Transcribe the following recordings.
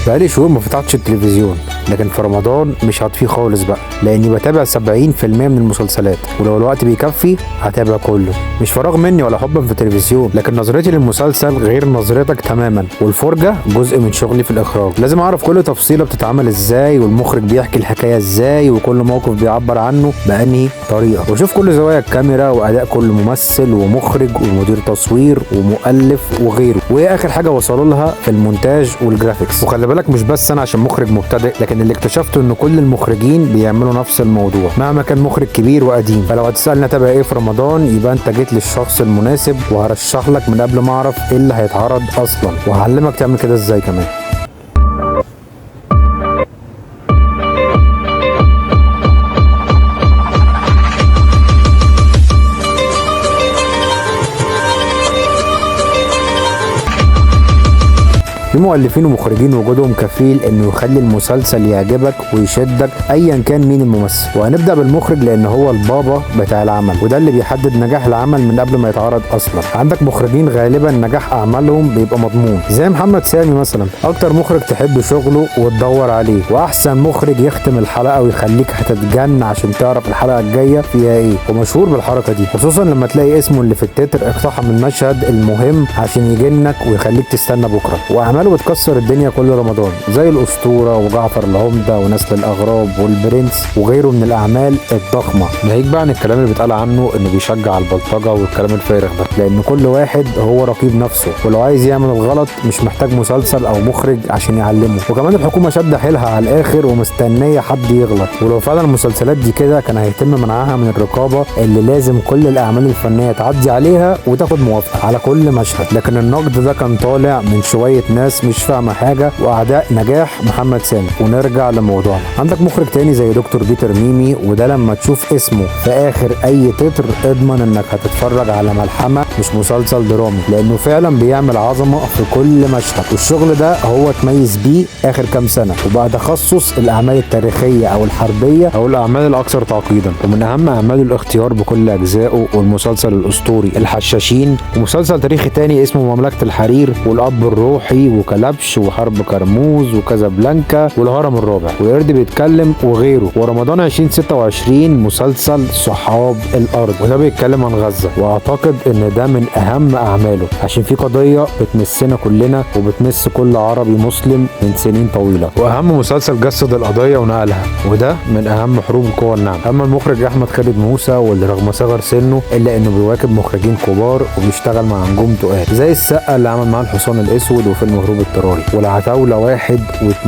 بقالي شهور ما فتحتش التلفزيون، لكن في رمضان مش هطفيه خالص بقى، لاني بتابع 70% من المسلسلات، ولو الوقت بيكفي هتابع كله. مش فراغ مني ولا حبا في التلفزيون، لكن نظرتي للمسلسل غير نظرتك تماما، والفرجه جزء من شغلي في الاخراج. لازم اعرف كل تفصيله بتتعمل ازاي، والمخرج بيحكي الحكاية ازاي، وكل موقف بيعبر عنه بأنهي طريقه، واشوف كل زوايا الكاميرا واداء كل ممثل ومخرج ومدير تصوير ومؤلف وغيره، وايه اخر حاجة وصلوا لها في المونتاج وال graphics. وخلي بالك مش بس انا عشان مخرج مبتدئ، لكن اللي اكتشفته ان كل المخرجين بيعملوا نفس الموضوع مهما كان مخرج كبير وقديم. فلو هتسالني اتابع ايه في رمضان، يبقى انت جيت للشخص المناسب، وهرشح لك من قبل ما اعرف ايه اللي هيتعرض اصلا، وهعلمك تعمل كده ازاي كمان. في مؤلفين ومخرجين وجودهم كفيل انه يخلي المسلسل يعجبك ويشدك ايا كان مين الممثل. وهنبدا بالمخرج لان هو البابا بتاع العمل، وده اللي بيحدد نجاح العمل من قبل ما يتعرض اصلا. عندك مخرجين غالبا نجاح اعمالهم بيبقى مضمون، زي محمد سامي مثلا، اكتر مخرج تحب شغله وتدور عليه، واحسن مخرج يختم الحلقة ويخليك هتتجن عشان تعرف الحلقة الجاية فيها ايه، ومشهور بالحركة دي، خصوصا لما تلاقي اسمه اللي في التتر اقتحم المشهد المهم عشان يجنك ويخليك تستنى بكره. واعماله بتكسر الدنيا كل رمضان، زي الأسطورة وجعفر العمدة ونسل الأغراب والبرنس وغيره من الأعمال الضخمة. ناهيك بقى عن الكلام اللي بيتقال عنه إنه بيشجع البلطجة والكلام الفارغ ده، لأن كل واحد هو رقيب نفسه، ولو عايز يعمل الغلط مش محتاج مسلسل أو مخرج عشان يعلمه. وكمان الحكومة شادة حيلها على الآخر ومستنية حد يغلط، ولو فعلا المسلسلات دي كده كان هيتم منعها من الرقابة اللي لازم كل الأعمال الفنية تعدي عليها وتاخد موافقة على كل مشهد. لكن النقد ده كان طالع من شوية ناس مش فاهمه حاجة واعداء نجاح محمد سامي. ونرجع لموضوعنا، عندك مخرج تاني زي دكتور بيتر ميمي، وده لما تشوف اسمه في اخر اي تتر اضمن انك هتتفرج على ملحمة مش مسلسل درامي، لانه فعلا بيعمل عظمه في كل مشهد، والشغل ده هو تميز بيه اخر كام سنة، وبقى تخصص الاعمال التاريخية او الحربية او الاعمال الاكثر تعقيدا. ومن اهم اعماله الاختيار بكل اجزائه، والمسلسل الاسطوري الحشاشين، ومسلسل تاريخي تاني اسمه مملكة الحرير، والاب الروحي، وكلبش، وحرب كرموز، وكازابلانكا، والهرم الرابع، والقرد بيتكلم وغيره. ورمضان 2026 مسلسل صحاب الارض، وده بيتكلم عن غزة، واعتقد ان ده من اهم اعماله عشان في قضية بتمسنا كلنا وبتمس كل عربي مسلم من سنين طويلة، واهم مسلسل جسد القضية ونقلها، وده من اهم حروب القوى الناعمة. اما المخرج احمد خالد موسى، واللي رغم صغر سنة الا انه بيواكب مخرجين كبار وبيشتغل مع نجوم تقال، زي السقا اللي عمل معاه الحصان الاسود وفيلم هروب اضطراري، والعتاولة 1 و2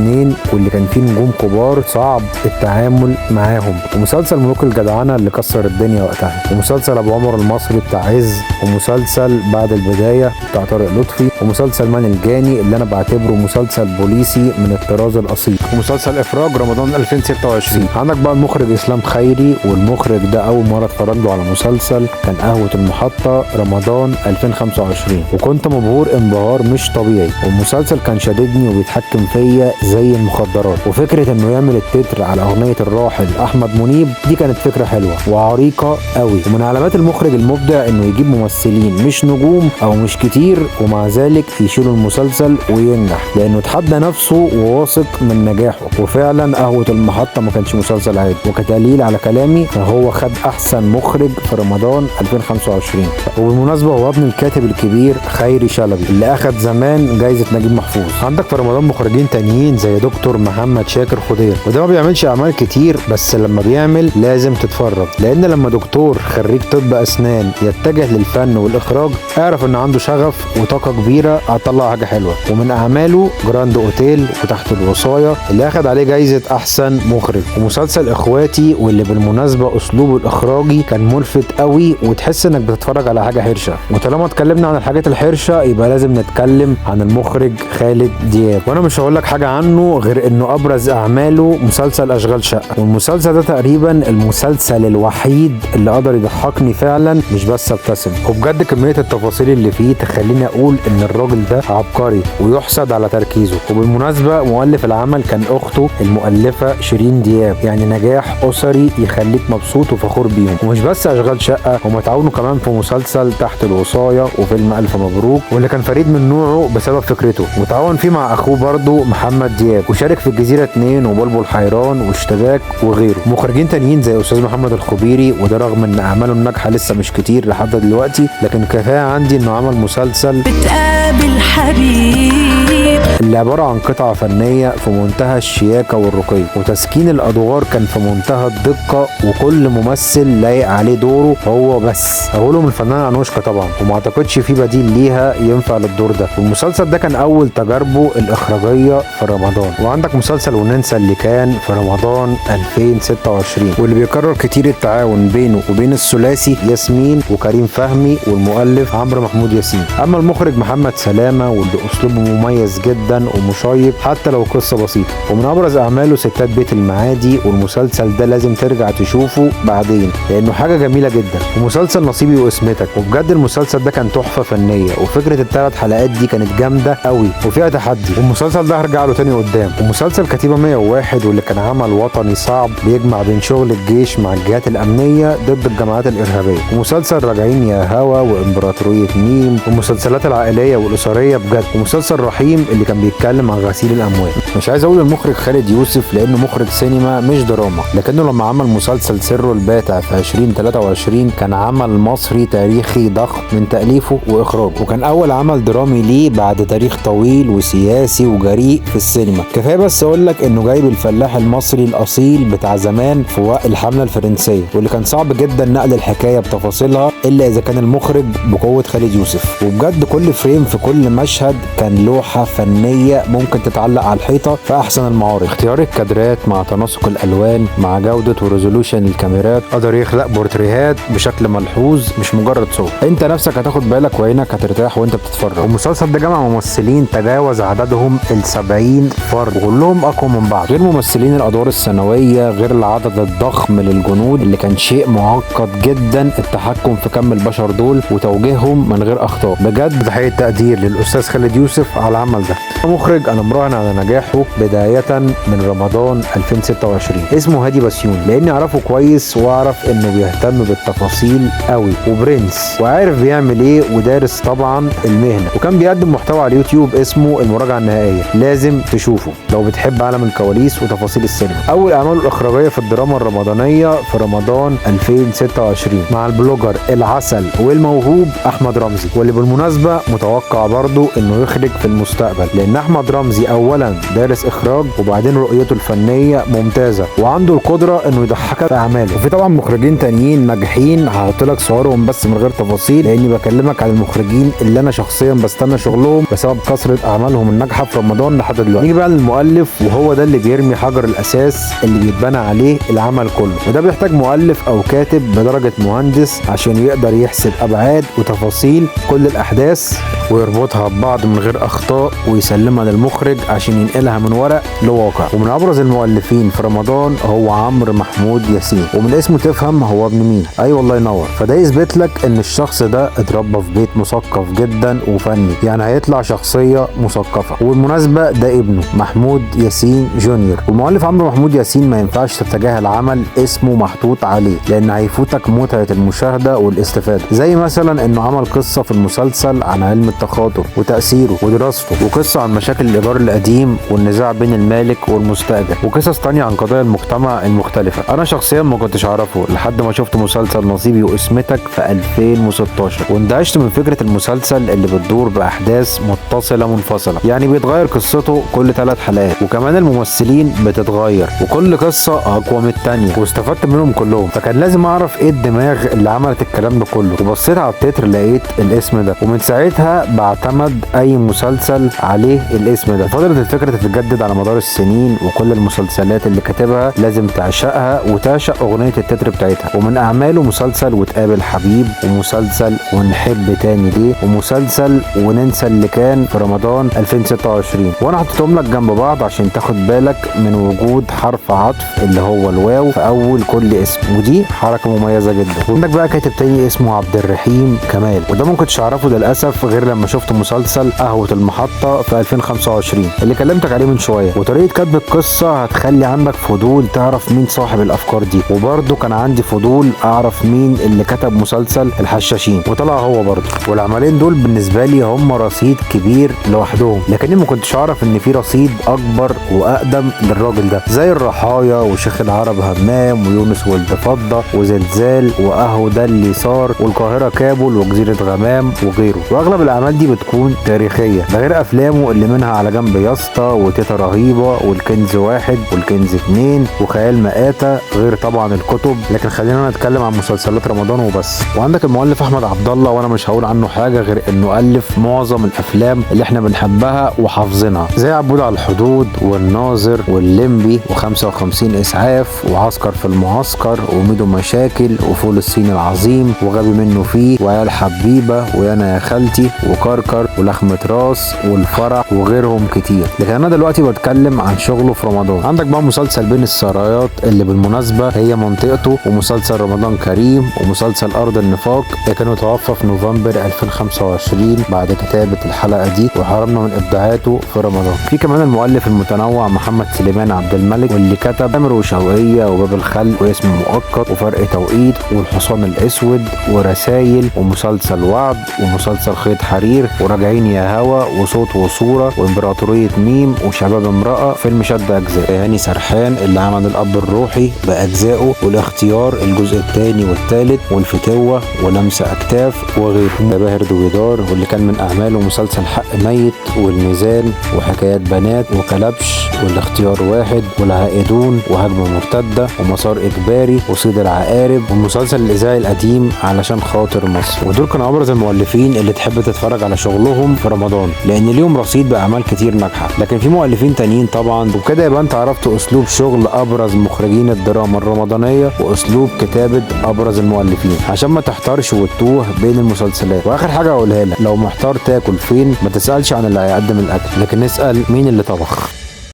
واللي كان فيه نجوم كبار صعب التعامل معاهم، ومسلسل ملوك الجدعنة اللي كسر الدنيا وقتها، ومسلسل ابو عمر المصري بتاع عز، ومسلسل بعد البداية بتاع طارق لطفي، ومسلسل من الجاني اللي انا بعتبره مسلسل بوليسي من الطراز الاصيل، ومسلسل اخراج رمضان 2026. عندك بقى المخرج اسلام خيري، والمخرج ده اول مرة اتفرج له على مسلسل كان قهوة المحطة رمضان 2025، وكنت مبهور انبهار مش طبيعي، والمسلسل كان شاددني وبيتحكم فيا زي المخدرات. وفكره انه يعمل التتر على اغنية الراحل احمد منيب دي كانت فكرة حلوة وعريقه قوي. ومن علامات المخرج المبدع انه يجيب ممثلين مش نجوم او مش كتير ومع ذلك يشيلوا المسلسل وينجح، لانه اتحدى نفسه وواثق من نجاحه. وفعلا قهوة المحطة ما كانش مسلسل عادي، وكدليل على كلامي فهو خد احسن مخرج في رمضان 2025. وبالمناسبة هو ابن الكاتب الكبير خيري شلبي اللي اخد زمان جايزة نجيب محفوظ. عندك في رمضان مخرجين تانيين زي دكتور محمد شاكر خضير، وده ما بيعملش اعمال كتير بس لما بيعمل لازم تتفرج، لان لما دكتور خريج طب اسنان يتجه للفن والاخراج اعرف ان عنده شغف وطاقة كبيرة هتطلع حاجة حلوة. ومن اعماله جراند اوتيل وتحت الوصايه اللي اخد عليه جايزة احسن مخرج، ومسلسل اخواتي واللي بالمناسبة اسلوبه الاخراجي كان ملفت قوي وتحس انك بتتفرج على حاجة حرشه. وطالما اتكلمنا عن الحاجات الحرشه يبقى لازم نتكلم عن المخرج خالد دياب، وانا مش هقول لك حاجة عنه غير انه ابرز اعماله مسلسل اشغال شقه، والمسلسل ده تقريبا المسلسل الوحيد اللي قدر يضحكني فعلا مش بس ابتسم، وبجد وبجد كمية التفاصيل اللي فيه تخليني اقول ان الراجل ده عبقري ويحسد على تركيزه. وبالمناسبة مؤلف العمل كان اخته المؤلفة شيرين دياب، يعني نجاح اسري يخليك مبسوط وفخور بيهم. ومش بس اشغال شقة، هم تعاونوا كمان في مسلسل تحت الوصاية وفيلم الف مبروك، واللي كان فريد من نوعه بسبب فكرته، وتعاون فيه مع اخوه برضه محمد دياب، وشارك في الجزيرة 2 وبلبل حيران واشتباك وغيره. مخرجين تانيين زي استاذ محمد الخبيري، وده رغم ان اعماله الناجحة لسه مش كتير لحد دلوقتي، لكن كفاية عندي انه عمل مسلسل بتقابل حبيب اللي عبارة عن قطعة فنية في منتهى الشياكة والرقي، وتسكين الأدوار كان في منتهى الدقة، وكل ممثل لايق عليه دوره هو بس. أولهم الفنانة أنوشكا طبعا، وما أعتقدش في بديل ليها ينفع للدور ده. والمسلسل ده كان أول تجاربه الإخراجية في رمضان. وعندك مسلسل وننسى اللي كان في رمضان 2026، واللي بيكرر كتير التعاون بينه وبين الثلاثي ياسمين وكريم فهمي والمؤلف عمرو محمود ياسين. أما المخرج محمد سلامة، واللي أسلوبه مميز جدا ومشيق حتى لو قصة بسيطة، ومن أبرز أعماله ستات بيت المعادي، والمسلسل ده لازم ترجع تشوفه بعدين لأنه حاجة جميلة جدا. ومسلسل نصيبي واسمتك، وبجد المسلسل ده كان تحفة فنية، وفكرة الثلاث حلقات دي كانت جامدة قوي وفيها تحدي، والمسلسل ده هرجع له تاني قدام. ومسلسل كتيبة 101، واللي كان عمل وطني صعب بيجمع بين شغل الجيش مع الجهات الأمنية ضد الجماعات الإرهابية. ومسلسل راجعين يا هوا وإمبراطورية ميم، والمسلسلات العائلية والأسرية بجد. ومسلسل رحيم اللي كان بيتكلم عن غسيل الأموال. مش عايز أقول المخرج خالد يوسف لأنه مخرج سينما مش دراما، لكنه لما عمل مسلسل سره الباتع في 2023 كان عمل مصري تاريخي ضخم من تأليفه وإخراجه، وكان أول عمل درامي ليه بعد تاريخ طويل وسياسي وجريء في السينما. كفاية بس أقول لك إنه جايب الفلاح المصري الأصيل بتاع زمان في وقت الحملة الفرنسية، واللي كان صعب جدا نقل الحكاية بتفاصيلها إلا إذا كان المخرج بقوة خالد يوسف. وبجد كل فريم في كل مشهد كان لوحة فنية ممكن تتعلق على الحيطة في أحسن المعارض. اختيار الكادرات مع تناسق الألوان مع جودة و resolution الكاميرات قدر يخلق بورتريهات بشكل ملحوظ، مش مجرد صور. انت نفسك هتاخد بالك وعينك هترتاح وانت بتتفرج. والمسلسل ده جمع ممثلين تجاوز عددهم ال70 فرد، وكلهم اقوى من بعض، غير ممثلين الادوار الثانوية، غير العدد الضخم للجنود اللي كان شيء معقد جدا التحكم في كم البشر دول وتوجيههم من غير اخطاء. بجد تحية تقدير للاستاذ خالد يوسف على العمل ده. مخرج انا مراهن على نجاحه بداية من رمضان 2026، اسمه هادي بسيوني، لاني اعرفه كويس واعرف انه بيهتم بالتفاصيل قوي وبرنس وعارف بيعمل ايه ودارس طبعا المهنة، وكان بيقدم محتوى على اليوتيوب اسمه المراجعة النهائية، لازم تشوفه لو بتحب عالم الكواليس وتفاصيل السينما. اول اعماله الاخراجيه في الدراما الرمضانية في رمضان 2026 مع ال blogger العسل والموهوب احمد رمزي، واللي بالمناسبة متوقع برضه انه يخرج في المستقبل، لان احمد رمزي اولا دارس اخراج، وبعدين رؤيته الفنية ممتازة وعنده القدرة انه يضحكك في اعماله. وفي طبعا مخرجين تانيين ناجحين هحط لك صورهم بس من غير تفاصيل، لاني بكلمك عن المخرجين اللي انا شخصيا بستنى شغلهم بسبب كثرة اعمالهم الناجحة في رمضان لحد دلوقتي. نيجي بقى للمؤلف، وهو ده اللي بيرمي حجر الاساس اللي بيتبنى عليه العمل كله، وده بيحتاج مؤلف او كاتب بدرجة مهندس عشان يقدر يحسب ابعاد وتفاصيل كل الاحداث ويربطها ببعض من غير اخطاء ويسلمها للمخرج عشان ينقلها من ورق لواقع. ومن ابرز المؤلفين في رمضان هو عمرو محمود ياسين، ومن اسمه تفهم هو ابن مين. ايوه الله ينور. فده يثبت لك ان الشخص ده اتربى في بيت مثقف جدا وفني، يعني هيطلع شخصية مثقفة. وبالمناسبة ده ابنه محمود ياسين جونيور. والمؤلف عمرو محمود ياسين ما ينفعش تتجاهل عمل اسمه محطوط عليه، لان هيفوتك متعه المشاهدة والاستفادة، زي مثلا انه عمل قصة في المسلسل عن علم التخاطر وتاثيره ودراسته، وقصة عن مشاكل الايجار القديم والنزاع بين المالك والمستاجر، وقصص تانية عن قضايا المجتمع المختلفة. انا شخصيا ما كنتش اعرفه لحد ما شفت مسلسل نصيبي واسمتك في 2016، واندهشت من فكرة المسلسل اللي بتدور باحداث متصلة منفصلة، يعني بيتغير قصته كل 3 حلقات، وكمان الممثلين بتتغير وكل قصة اقوى من الثانية، واستفدت منهم كلهم. فكان لازم اعرف ايه الدماغ اللي عملت الكلام ده كله، وبصيت على التتر لقيت الاسم ده، ومن ساعتها بعتمد اي مسلسل عليه الاسم ده. فضلت الفكرة تتجدد على مدار السنين، وكل المسلسلات اللي كاتبها لازم تعشقها وتعشق اغنية التتر بتاعتها. ومن اعماله مسلسل وتقابل حبيب، ومسلسل ونحب تاني ليه، ومسلسل وننسى اللي كان في رمضان 2026. وانا حطيتهم لك جنب بعض عشان تاخد بالك من وجود حرف عطف اللي هو الواو في اول كل اسم، ودي حركة مميزة جدا. وعندك بقى كاتب تاني اسمه عبد الرحيم كمال، وده ما كنتش اعرفه للاسف غير لما شفت مسلسل قهوة المحطة في 2025 اللي كلمتك عليه من شوية. وطريقه كتب القصة هتخلي عندك فضول تعرف مين صاحب الافكار دي، وبرده كان عندي فضول اعرف مين اللي كتب مسلسل الحشاشين، وطلع هو برده. والعملين دول بالنسبة لي هم رصيد كبير لوحدهم، لكني ما كنتش اعرف ان في رصيد اكبر واقدم للراجل ده، زي الرحايا وشيخ العرب همام ويونس ولد فضة وزلزال واهو ده اللي صار والقاهره كابول وجزيرة غمام وغيره. واغلب الاعمال دي بتكون تاريخية، ده غير افلامه اللي منها على جنب يا اسطى وتيتا رهيبة والكنز 1 والكنز 2 وخيال مآتة، غير طبعا الكتب. لكن خلينا نتكلم عن مسلسلات رمضان وبس. وعندك المؤلف احمد عبد الله، وانا مش هقول عنه حاجة غير انه الف معظم الافلام اللي احنا بنحبها وحافظينها، زي عبود على الحدود والناظر واللمبي و55 اسعاف وعسكر في المعسكر وميدو مشاكل وفول الصين العظيم وغبي منه فيه وعيال حبيبه ويانا يا خالتي وكركر ولخمه راس والفرح وغيرهم كتير. لكن انا دلوقتي بتكلم عن شغله في رمضان. عندك بقى مسلسل بين السرايات اللي بالمناسبة هي منطقته، ومسلسل رمضان كريم، ومسلسل ارض النفاق اللي كان متوفى في نوفمبر 2025 بعد كتابه الحلقة دي وحرمنا من ابداعاته في رمضان. في كمان المؤلف المتنوع محمد سليمان عبد الملك، واللي كتب تامر وشوقية وباب الخلق واسم مؤقت وفرق توقيت والحصان الاسود ورسايل ومسلسل وعد ومسلسل خيط حرير وراجعين يا هوا وصوت وصوره وامبراطوريه ميم وشباب امراة، فيلم شد اجزاء. هاني سرحان اللي عمل الاب الروحي باجزائه والاختيار الجزء الثاني والثالث والفتوه ولمسه اكتاف وغيره. باهر دويدار واللي كان من اعماله مسلسل حق ميت والميزان وحكايات بنات وكلبش والاختيار 1 والعائدون وهجمه مرتدة ومسار اجباري وصيد العقارب والمسلسل الاذاعي القديم علشان خاطر مصر. ودول كانوا ابرز المؤلفين اللي تحب تتفرج على شغلهم في رمضان، لان ليهم رصيد باعمال كتير ناجحة. لكن في مؤلفين تانيين طبعا. وبكده يبقى انت عرفت اسلوب شغل ابرز مخرجين الدراما الرمضانية واسلوب كتابه ابرز المؤلفين، عشان ما تحتارش وتتوه بين المسلسلات. واخر حاجة اقولها لك، لو محتار تاكل فين ما تسالش عن اللي هيقدم الاكل، لكن اسال مين اللي طبخ.